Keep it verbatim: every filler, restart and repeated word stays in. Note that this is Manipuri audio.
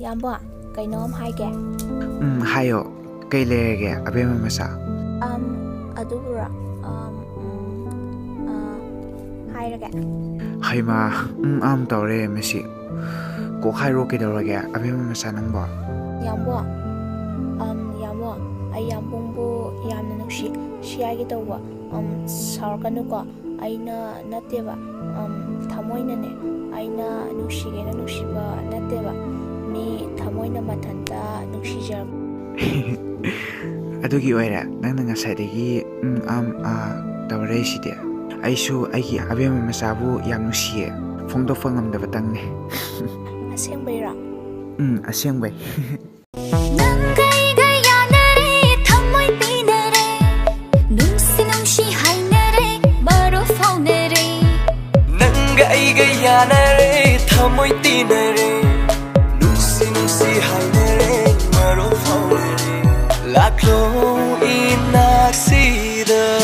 ꯏꯌꯥꯝꯕ, ꯀꯩꯅꯣꯝ ꯍꯥꯏꯒꯦ꯫ ꯎꯝ, ꯍꯥꯏꯌꯣ꯫ ꯀꯩ ꯂꯩꯔꯒꯦ, ꯑꯕꯦꯝꯃ ꯃꯆꯥ? ꯑꯝ, ꯑꯗꯨꯕꯨꯔꯣ? ꯑꯝ, ꯎꯝ, ꯑ, ꯍꯥꯏꯔꯒꯦ꯫ ꯍꯩꯃꯥ, ꯎꯝ, ꯑꯝ ꯇꯧꯔꯦ ꯃꯁꯤ꯫ ꯀꯣꯛ ꯍꯥꯏꯔꯣ, ꯀꯩꯗꯧꯔꯒꯦ, ꯑꯕꯦꯝꯃ ꯃꯆꯥ ꯅꯪꯕꯣ? ꯏꯌꯥꯝꯕ, ꯑꯝ, ꯏꯌꯥꯝꯕ, ꯑꯩ ꯌꯥꯝꯕꯨꯡꯕꯨ ꯌꯥꯝꯅ ꯅꯨꯡꯁꯤ, ꯁꯤ ꯍꯥꯏꯒꯦ ꯇꯧꯕ꯫ ꯑꯝ, ꯁꯥꯎꯔꯛꯀꯅꯨꯀꯣ꯫ ꯑꯩꯅ ꯅꯠꯇꯦꯕ, ꯑꯝ, ꯊꯃꯣꯏꯅꯅꯦ꯫ ꯑꯩꯅ ꯅꯨꯡꯁꯤꯒꯦꯅ ꯅꯨꯡꯁꯤꯕ ꯅꯠꯇꯦꯕ꯫ ꯃꯤ ꯊꯃꯣꯏꯅ ꯃꯊꯟꯇ ꯅꯨꯡꯁꯤꯖꯔꯛꯄ꯫ ꯑꯗꯨꯒꯤ ꯑꯣꯏꯔꯦ ꯅꯪꯅ ꯉꯁꯥꯏꯗꯒꯤ ꯎꯝ, ꯑꯝ, ꯑꯥ ꯇꯧꯔꯛꯏꯁꯤꯗꯤ꯫ ꯑꯩꯁꯨ ꯑꯩꯒꯤ ꯑꯕꯦꯝꯃ ꯃꯆꯥꯕꯨ ꯌꯥꯝ ꯅꯨꯡꯁꯤꯌꯦ꯫ ꯐꯣꯡꯗꯣꯛꯄ ꯉꯝꯗꯕꯇꯪꯅꯦ꯫ ꯑꯁꯦꯡꯕꯩꯔꯣ? ꯎꯝ, ꯑꯁꯦꯡꯕꯩ꯫ ꯅꯪꯒ ꯑꯩꯒ ꯌꯥꯅꯔꯦ, ꯊꯃꯣꯏ ꯄꯤꯅꯔꯦ, ꯅꯨꯡꯁꯤ ꯅꯨꯡꯁꯤ ꯍꯥꯏꯅꯔꯦ, ꯃꯔꯨꯞ ꯐꯥꯎꯅꯔꯦ꯫ ꯅꯪꯒ ꯑꯩꯒ ꯌꯥꯅꯔꯦ, ꯊꯃꯣꯏ ꯇꯤꯟꯅꯔꯦ, ꯅꯨꯡꯁꯤ ꯅꯨꯡꯁꯤ ꯍꯥꯏꯅꯔꯦ, ꯃꯔꯨꯞ ꯐꯥꯎꯅꯔꯦ꯫ ꯂꯥꯛꯂꯣ ꯏꯅꯥꯛꯁꯤꯗ꯫